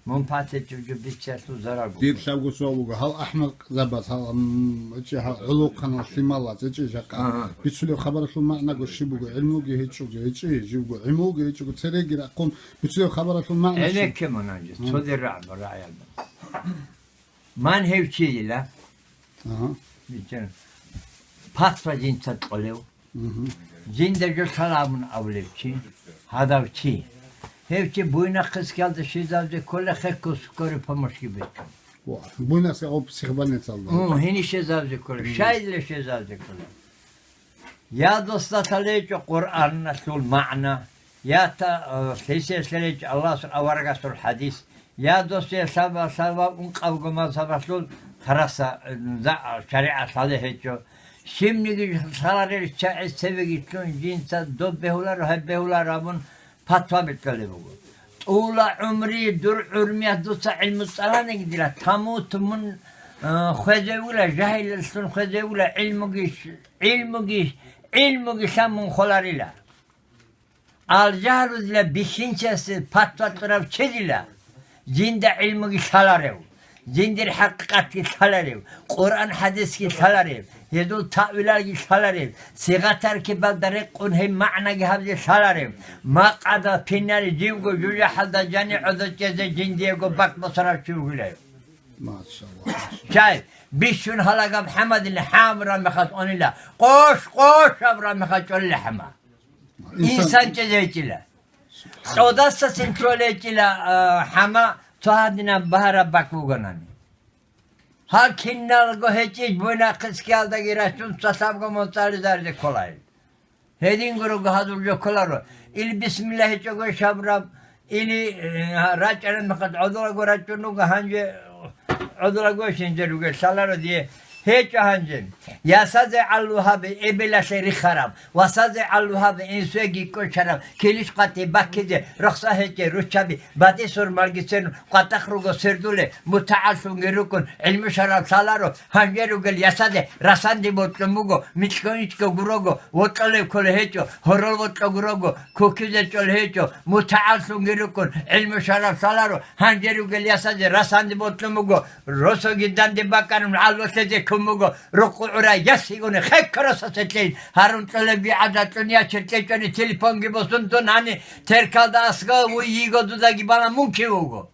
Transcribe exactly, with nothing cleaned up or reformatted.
Мун патичӀеб жо биччалъул зарал буго. Дир лъабго суал буго, гьал ахӀмакъзабаз, гьал, м, гьечӀи, гьал гӀолохъанал лъималаз, гьечӀи жакъа. Ага. Бицулеб хабаралъул магӀнаго щиб буго, гӀилмуги гьечӀого, гьечӀи, живго, гӀилмуги гьечӀого, цереги рахъун, бицулеб хабаралъул магӀна щиб? ГӀенекке мун гьанже, Ага. цо дир рагӀба рагӀиялда. Ман гьев чийила? Ага. Биччана. Патва жинца кьолев. Мгм. Жинда жо лъала абун абулев чи, гьадав чи. Гьев чи буйнахъе скалда щезавзе ккола, хекко скорой помощьги бетун. Ва, буйнахъе гъоб психбольницалда. М, гьини щезавзе ккола, Мгм. щайила щезавзе ккола. Я дос лъалечӀо Къуръаналъул магӀна, я та, э, лъисе лъалечӀо Аллагьасул аварагасул хӀадис, я дос я лъаба-, лъабаб ункъабго мазгьабалъул тараса, э, за-, шаригӀат лъалеб гьечӀо. Щибниги лъаларел чагӀи цебеги лъун жинца доб бегьуларо, гьеб бегьуларо абун патва бикьулеб буго. ТӀула гӀумри дур гӀурмиялъ дуца гӀилму цӀаланиги дила, тамут мун, э, хвезевула, жагьиллъун хвезевула, гӀилмуги, гӀилмуги, гӀилмуги лъан мун холарила. Ал-жагьлу дила бихьинчиясе патва кьурав чедила, жинда гӀилмуги лъаларев, жиндир хӀакъикъатги лъаларев, Къуръан хӀадисги лъаларев, гьезул таъвилалги лъаларев, сигъатаркибалда рекъун гьеб магӀнаги гьабизе лъаларев, макъадал пинали живго жужахӀалда жани гӀодочӀезе жиндиего бакӀ босарав чи вугилав. Машалла. Чай, бищун гьалагаб хӀамадилан хӀамураб мехалъ унила, къош-къошабураб мехалъ чӀолила хӀама. Инсан- Инсан чӀезечӀила. СубхӀаналлагь. ЦӀодасасин чӀолечӀила, а, хӀама цо гьадинаб багьараб бакӀ бугонани. Гьал киналго гьечӀищ буйнахъе скиялдаги рачун цалъабго моцӀализаризе кколайил. Гьединго руго гьадул жо кколаро. Или бисмилла гьечӀого шабраб, или, э, рачӀараб мехалъ гӀодолаго рачӀун руго, гьанже гӀодолаго шинже ругел лъаларо дие. ГьечӀо гьанже. Ясазе гӀалу гьабе эбелалъе рихараб, васазе гӀалу гьабе инсуеги кӀочараб, килищ къватӀи баккизе рохса гьечӀе руччаби, батӀи сурмалги церун къватӀахъ руго сердуле, мутагӀаллъунги рукӀун, гӀилму шараб лъаларо, гьанже ругел ясазе расанди бокьун буго, микьго-ичӀго гурого, вокьолев кколей гьечӀо, гьорол вокьо гурого, кукизе чӀолей гьечӀо, мутагӀаллъунги рукӀун, гӀилму шараб лъаларо, гьанже ругел ясазе расанди бокьун буго, росоги данде бакӀарун гӀалолъезе ккун буго, рукъу гӀура ясигуни хекка росасе кьейин, гьарун кьолеб гӀадатӀун я черчӀечӀони телефонги босун дун гьани, теркалда асгал вуй йиго дудаги бала мунки вуго.